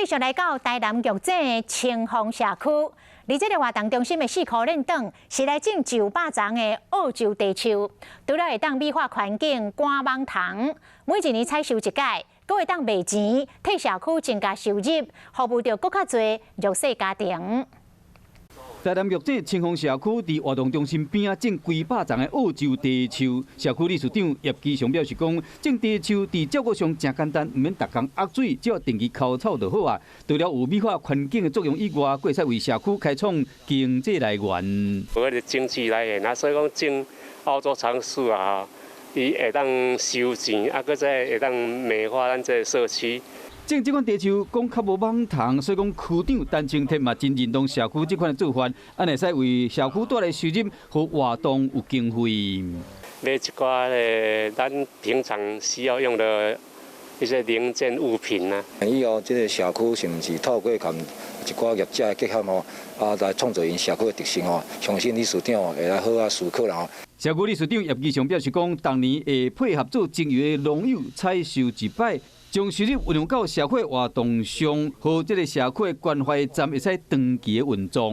續來到台南玉井的清風社區，佇這个活動中心的四箍輪轉是來種上百叢的澳洲茶樹，除了會當美化環境、趕蠓蟲，每一年採收一擺，閣會當賣錢，替社區增加收入，服務著閣較濟弱勢家庭。台南玉井清風社區佇活動中心邊仔種幾百叢的澳洲茶樹，社區理事長葉基祥表示講，種茶樹佇照顧上誠簡單，毋免逐工壓水，只要定期澆草就好啊。除了有美化環境的作用以外，閣會使為社區開創經濟來源。有彼个經濟來源啊，所以講種澳洲樟樹啊，伊會當收錢，啊，閣再會當美化咱這个社區。種這款茶樹講較無蠓蟲，所以講區長陳清鐵嘛真認同社區這款的做法，按呢會使為社區帶來收入和活動有經費。買一寡咧，咱平常需要用的一些零件物品啊。以後這个社區是毋是透過佮一寡業者的結合吼，啊來創造𪜶社區的特色吼，相信理事長會來好好思考啦吼。社區理事長葉基祥表示講，逐年會配合做精油的農友採收一擺，將收入運用到社會活動上，予這个社區關懷站會使長期的運作。